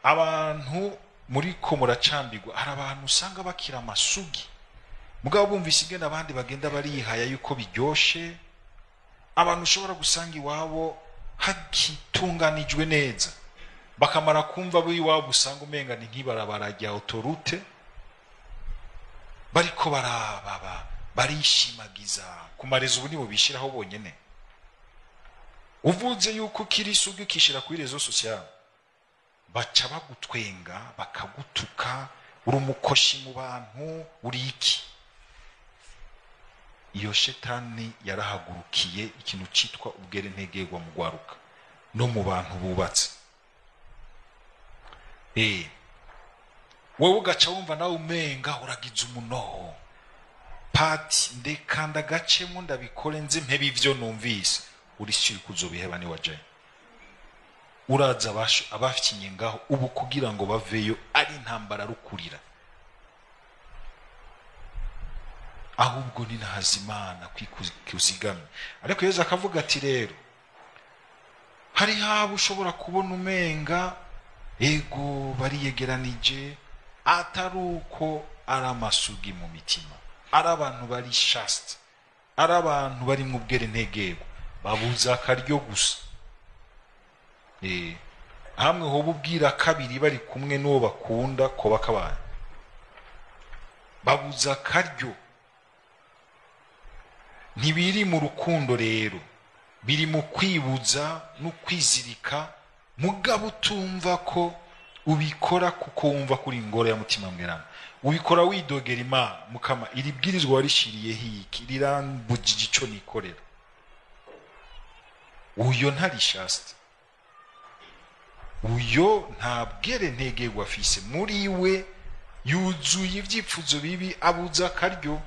Abantu muriko muracambirwa, hari abantu usanga bakira amasugi mugabo bumvise ingene abandi bagenda barihaya yuko biryoshe. Abantu ushobora gusanga iwabo hakitunganijwe neza, bakamara kumva bo iwabo usanga umenga ni nk'ibarabara rya autorute, bariko barababa barishimagiza ku marezo. Ubu nibo bishiraho bonyene. Uvuze yuko ukiri isugi ukishira kuri réseaux sociaux, baca bagutwenga, bakagutuka, uri umukoshi mu bantu, uri iki. Iyo shetani yarahagurukiye ikintu citwa ubwere ntegerwa mu gwaruka no mu bantu bubatse. Wewe ugaca wumva nawe umenga uragize umunoho, pati ndeka ndagacemo ndabikore nze mpebe ivyo numvise. Uri siri kuzobiheba ni wajaye. Uraza abafinye ngaho ubu kugira ngo baveyo ari intambara rukurira. Ahubwo ni nahazimana kwikuzigamye. Ariko Yezu akavuga ati rero hari habo ushobora kubona umenga ego bariyegeranije, atari uko ari amasugi mu mitima, ari abantu bari chaste, ari abantu bari mu bwere ntegego, babuza akaryo gusa. Hamwe hoba ubwira kabiri bari kumwe n'uwo bakunda ko bakabana, babuza akaryo. Ntibiri mu rukundo rero, biri mu kwibuza no kwizirika, mugabo utumva ko ubikora kuko wumva kuri ingoro ya mutima mwerana. Ubikora widogera Imana, mukama iri bwirizwa warishiriyeho iki rirambujije ico nikorera. Uyo ntari chaste, uyo nta bwere ntegerwa afise muri we, yuzuye ivyipfuzo bibi, abuza akaryo.